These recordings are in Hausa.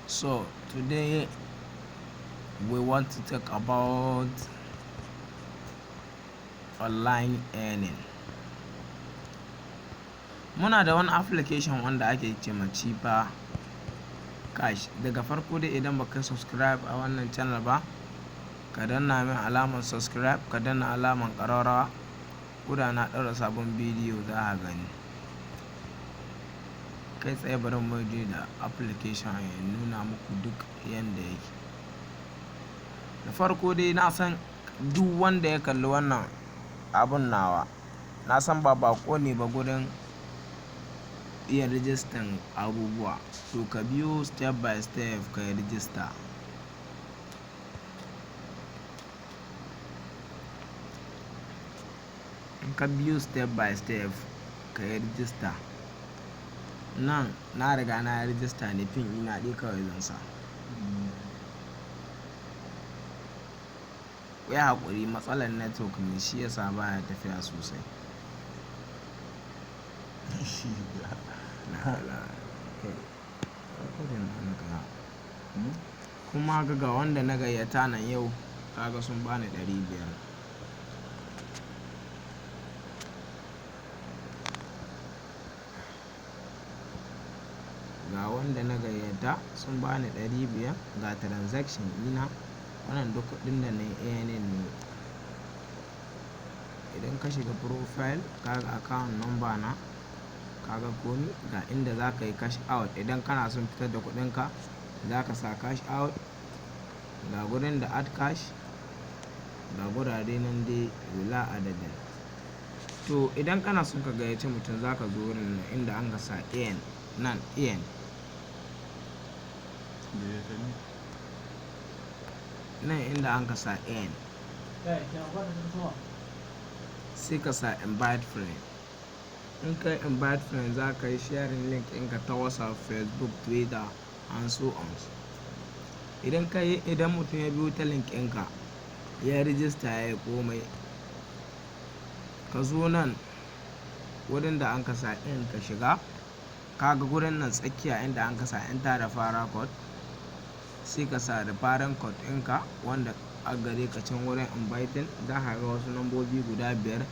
So today we want to talk about online earning. Muna da wani application wanda ake ce ma Chipper Cash. Daga farko dai, idan baka subscribe a wannan channel ba, ka danna min alamar subscribe, ka danna alamar ƙararrawa, ko da na ɗaura sabon bidiyo za a gani. Kai tsaye bari mu je da application ya nuna muku duk yanda yake. Da farko dai, na san duk wanda ya kalli wannan abun nawa, na san ba baƙo ne ba gurin iya rijistan abubuwa. To, ka biyo step by step ka yi rijista. In ka biyo step by step ka yi rijista, nan na riga na yi rijista ne, pin ina ɗai kawai zan sa. Ku yi haƙuri, matsalar network ne shi yasa baya tafiya sosai. Kai, recording na ga. Kuma ga wanda na gayyata nan yau, kaga sun bani 500. Ga wanda na gayyata sun bani 500, ga transaction ɗina. Wannan duk kuɗin da na yi earning ne. Idan ka shiga profile, ka ga account number na, ka ga komi, ga inda za ka yi cash out. Idan kana son fitar da kuɗinka, za ka sa cash out. Ga gurin da add cash, ga gurare nan dai bila adadin. To, idan kana son ka gayyaci mutum, za ka zo wurin nan inda an ka sa earn, nan earn. Nan inda an ka sa earn. Sai ka sa invite friend. In ka yi invite friend, za ka yi sharing link ɗinka ta WhatsApp, Facebook, Twitter and so on. Idan ka yi, idan mutum ya biyo ta link ɗinka, ya rijista, ya yi komai, ka zo nan wurin da an ka sa earn, ka shiga. Ka ga gurin nan tsakiya inda an ka sa enter referral code, sai ka sa referral code ɗinka wanda a gare ka can wurin inviting. Za ka ga wasu lambobi guda biyar,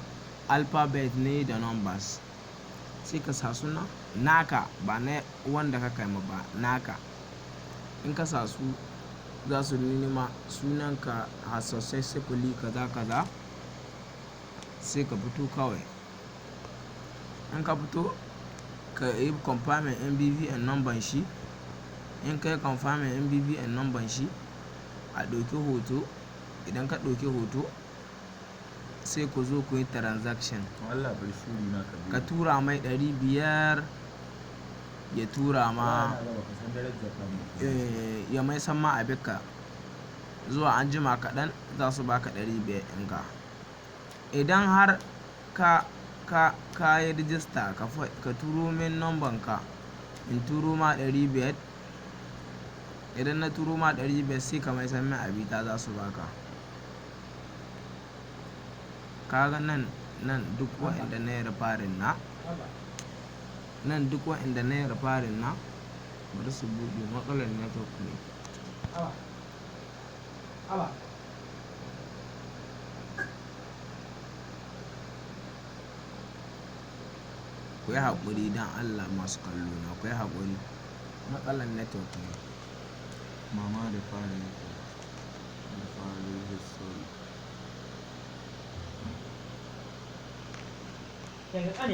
alphabet ne da numbers. Sai ka sa suna naka, ba na wanda ka kai ma ba, naka. In ka sa su, za su nuna ma sunanka has successfully kaza kaza. Sai ka fito kawai. In ka fito, ka yi confirming BVN number shi. In ka yi confirming BVN number shi, a ɗauki hoto. Idan ka ɗauki hoto, sai ku zo ku yi transaction. Allah bar shuri na ka. Ka tura mai 500, ya tura ma, ya mai san ma abinka. Zuwa anjima kaɗan za su baka 500 ɗinka. Idan har ka yi rijista, ka turo min number ka, in turo ma 500. Idan na turo ma 500, sai ka mai san min abita, za su baka. Ka ga nan, nan duk waɗanda na yi referring na. Nan duk waɗanda na yi referring na, bari su buɗe, matsalar network ne. Aba. Ku yi haƙuri don Allah, masu kallo na, ku yi haƙuri. Matsalar network ne. Mama da fara yake. Da fara yake, sorry. Daga ƙarya.